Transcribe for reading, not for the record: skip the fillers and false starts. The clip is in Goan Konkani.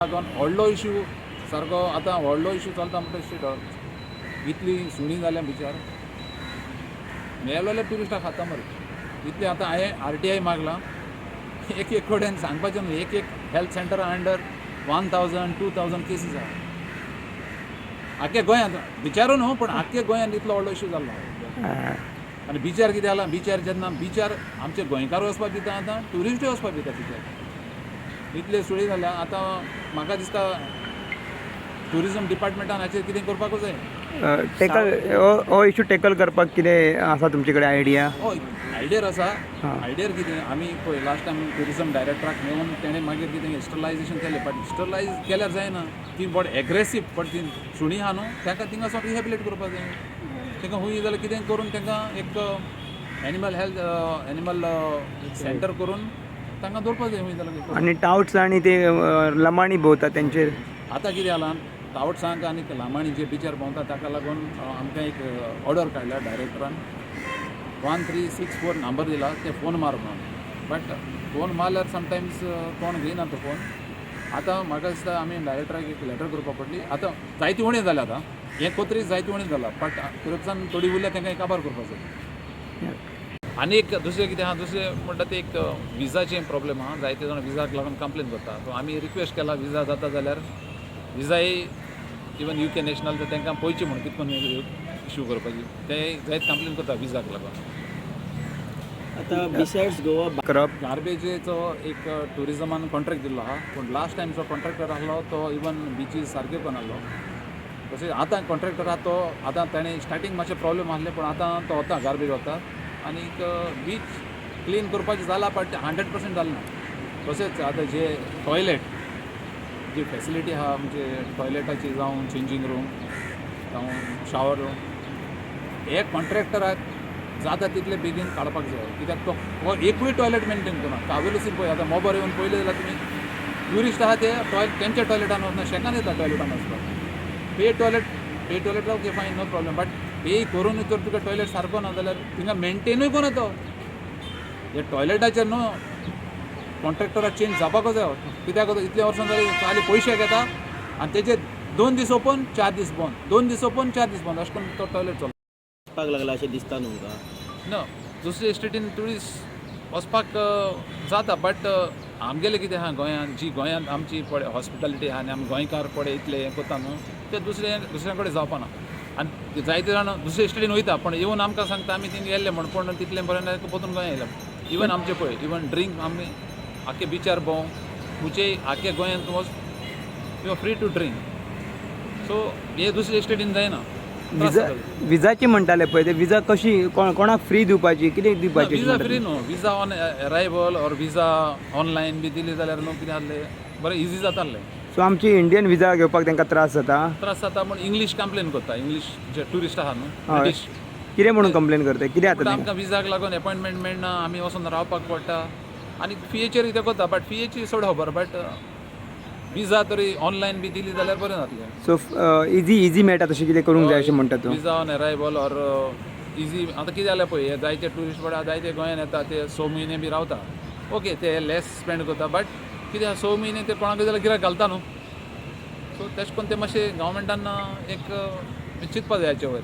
लागून व्हडलो इशू सारको आतां व्हडलो इशू चलता म्हणटा स्ट्रीट इतली सुणी जाल्या बिचार मेलोले ट्युरिस्टां खाता मरे इतलें. आतां हांवें आरटीआय मागलां. एक एक कडेन सांगपाचें न्हू, एक एक health centre under 1,000, 2,000 cases आहा आख्या गोंयांत. बिचारू न्हू, पूण आख्या गोंयांत इतलो व्हडलो इशू जाल्लो. आनी बिचार कितें जाला, बिचार जेन्ना बिचार आमचे गोंयकार वचपाक दिता, आतां ट्युरिस्टूय वचपाक दिता बिचार. इतले सुळी जाल्या. आतां म्हाका दिसता ट्युरिजम डिपार्टमेंटान हाचेर कितें करपाकूच जाय. टॅकल हो इशू टॅकल करपाक कितें आसा तुमचे कडेन आयडिया? हय, आयडियर आसा. आयडियर कितें, आमी पळय लास्ट टायम ट्युरिजम डायरेक्टराक मेळून तेणें मागीर कितें स्टरलायजेशन केलें, बट स्टरलायज केल्यार जायना. ती बट एग्रेसीव, बट ती सुणी आहा न्हू, तांकां थिंगा रिहेबिलेट करपाक जाय. तांकां खूंय जाल्यार कितें करून तांकां एक एनिमल हेल्थ, एनिमल सेंटर करून तांकां दवरपाक जाय खूंय जाल्यार. आनी टावट्स आनी ते लमाणी भोंवता तेंचेर? आतां कितें जालां, टावट्सांक आनी लामाणी जे बिचार भोंवता ताका लागून आमकां एक ऑर्डर काडल्या डायरेक्टरान. 1364 नंबर दिला, ते फोन मार म्हणून. बट फोन मारल्यार समटायम्स कोण घेयना तो फोन. आतां म्हाका दिसता आमी डायरेक्टराक एक लेटर करपाक पडली. आतां जायती उणें जाल्या, आतां हें कोतरी जायती उणें जाला, बट तुरप्सान थोडी उरल्या, तांकां काबार करपाक जाय. आनी एक दुसरें कितें आहा, दुसरें म्हणटा ते एक विजाचें प्रॉब्लेम आहा. जायते जाण विजाक लागून कंप्लेन करता. सो आमी रिक्वेस्ट केला, विजा जाता जाल्यार विजाय इवन युके नॅशनल तर तांकां पळयची म्हूण कितें करून इशू करपाची. ते जायत कंप्लेन करता विजाक लागून. आतां बिसायड्स गोवा करप. गार्बेजेचो एक ट्युरिजमान कॉन्ट्रॅक्ट दिल्लो आहा, पूण लास्ट टायम जो कॉन्ट्रॅक्टर आहलो तो इवन बिचीस सारके करून आहलो. तशें आतां कॉन्ट्रॅक्टर आहा तो, आतां ताणें स्टार्टींग मातशें प्रॉब्लेम आहले, पूण आतां तो वता, गार्बेज वता आनीक बीच क्लीन करपाचें जाला, बट 100% जालें ना. तशेंच आतां जे टॉयलेट जी फॅसिलिटी आहा, म्हणजे टॉयलेटाची जावं, चेंजींग रूम जावं, शावर रूम, हे कॉन्ट्रॅक्टराक जाता तितले बेगीन काडपाक जाय, कित्याक तो हो एकूय टॉयलेट मेंटेन करना. कावेलूसून पळय, आतां मोबार येवन पळयलें जाल्यार तुमी, ट्युरिस्ट आहा ते टॉयलेट तेंच्या टॉयलेटान वचना, शेकान येता टॉयलेटान वचपाक. Pay toilet, pay toilet okay, fine, no problem, but pay करून तर तुका टॉयलेट सारको ना जाल्यार थिंगा मेंटेनूय कोना तो. हे टॉयलेटाचेर न्हू कॉन्ट्रॅक्टराक चेंज जावपाकूच जाय, कित्याक इतले वर्सां जाली, खाली पयशे घेता आनी तेजे 2 दीस ओपन, 4 दीस बंद, 2 दीस ओपन, 4 दीस बंद, अशें करून तो टॉयलेट चलता. वचपाक लागला अशें दिसता तुमकां? ना, दुसरे स्टेटीन ट्युरिस्ट वचपाक जाता, बट आमगेलें कितें आहा, गोंयांत जी गोंयांत आमची पळय हॉस्पिटॅलिटी आहा आनी आमी गोंयकार पळय इतले हें करता न्हू, ते दुसरे दुसऱ्या कडेन जावपाना. आनी जायते जाण दुसरे स्टेटीन वयता, पण येवन आमकां सांगता आमी थिंग गेल्ले म्हण, पूण तितलें बरें ना, परतून गोंया येयले. इवन आमचे पळय, इवन ड्रिंक आमी आख्खे बिचार भोंव, खंयचेय आख्खे गोंयांत वच, you are free to drink. So हे दुसरे स्टेटीन जायना, त्रास विजा जाता. विजाची म्हणटाले पळय, ते विजा कशी, कोणाक फ्री दिवपाची, कितें दिवपाची अशी विजा म्हणटा फ्री तुमी? न्हू, visa on arrival or visa online बी दिली जाल्यार न्हू कितें जातलें, बरें इजी जातालें. सो आमची इंडियन विजा घेवपाक तांकां त्रास जाता? त्रास जाता, पूण इंग्लीश कंप्लेन करता, इंग्लीश जे ट्युरिस्ट आहा न्हू. ब्रिटीश. कितें म्हणून कंप्लेन करता, कितें जाता पूण तांकां? आमकां विजाक लागून एपॉयंटमेंट मेळना, आमी वचून रावपाक पडटा आनी फियेचेर कितें करता, बट फियेची चड खबर, बट विजा तरी ऑनलायन बी दिली जाल्यार बरें जातलें. सो इजी इजी मेळटा तशें कितें करूंक जाय अशें म्हणटा तूं? Visa on arrival or easy. आतां कितें जालें पळय, हे जायते ट्युरिस्ट पळय, जायते गोंयान येता, ते 6 म्हयने बी रावता. ओके, ते लेस स्पेंड करता, बट कितें आहा, 6 म्हयने ते कोणाकय जाल्यार गिरायक घालता न्हू. सो तेश करून ते मातशें गव्हर्मेंटान एक चिंतपा जाय हाचे वयर.